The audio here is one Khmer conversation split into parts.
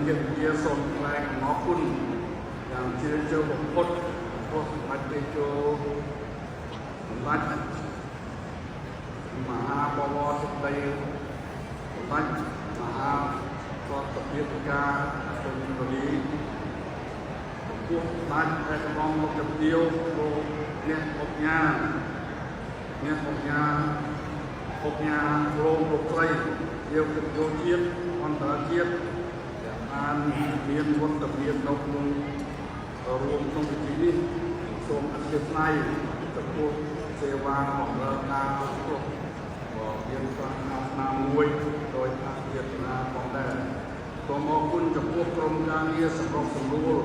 ភរិយាសូមថ្លែងអំណរគុណយ៉ាងជ្រាលជ្រៅបំផុតចំពោះសម្ដេចតេជោសម្ដេចមហាបវរធិបតីសម្ដេចមហាប្រតិភិការគុណបលីចំពោះសម្ដេចឯកឧត្តមលោកជំទាវលោកអ្នកអុកញ៉ាអ្នកអុកញ៉ាអុកញ៉ារោងលោកស្រីជាកិត្តិយសជាតិអន្តរជាតិដែលបានមានវត្តមាននៅក្នុងរួមក្នុងពិធីនេះសូមអធិស្ឋានចំពោះសេវាបម្រើការគ្រប់ក៏មានប្រាថ្នាស្នាមួយដោយអធិស្ឋានផងដែរសូមអរគុណចំពោះក្រុមការងារសម្របសម្រួល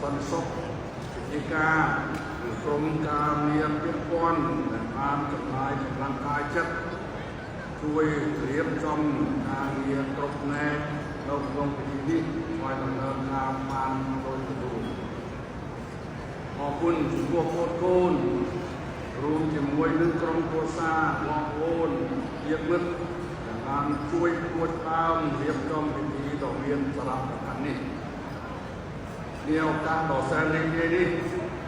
សន្តិសុខវិទ្យាការនិងក្រុមការងារពាក់ព័ន្ធដែលបានចំណាយកម្លាំងកាយចិត្ត ជួយរៀបចំការងារគ្រប់ផ្នែកនៅក្នុងពិធីនេះឲ្យដំណើរការបានដោយស្រួលអរគុណចំពោះកូនកូនរួមជាមួយនឹងក្រុមគ្រួសារបងប្អូនញាតិមិត្តដែលបានជួយផ្ដួចផ្ដើមរៀបចំពិធីដ៏មានសារៈសំខាន់នេះនាឱកាសដ៏សែនរីករាយនេះ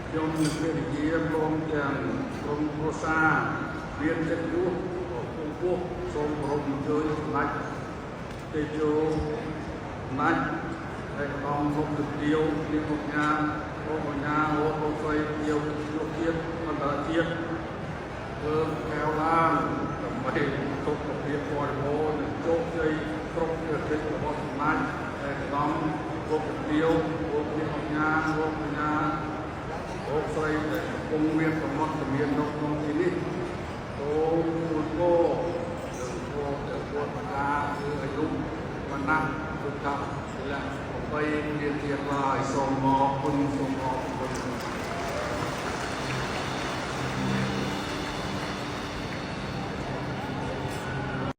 ខ្ញុំនិងភរិយាព្រមទាំងក្រុមគ្រួសារមានចិត្តយុះដ៏ខ្ពង់ខ្ពស់សូមគោរពអញ្ជើញសម្ដេចតេជោសម្ដេចឯកឧត្តមលោកជំទាវនាងអុកញ៉ាលោកអុកញ៉ាលោកលោកស្រីទាវលោកជាតិអន្តរជាតិធ្វើកែវឡើងដើម្បីសុខភាពបរិបូរណ៍និងជោគជ័យគ្រប់ភារកិច្ចរបស់សម្ដេចឯកឧត្តមលោកជំទាវលោកនាងអុកញ៉ាលោកអុកញ៉ាលោកស្រីដែលកំពុងមានប្រមត្តមាននៅក្នុងទីនេះសូមជូនពរនិងពរទាំងពួងប្រការគឺអាយុវណ្ណៈសុខៈសិលៈប្របីមានទៀតឡើយសូមអរគុណសូម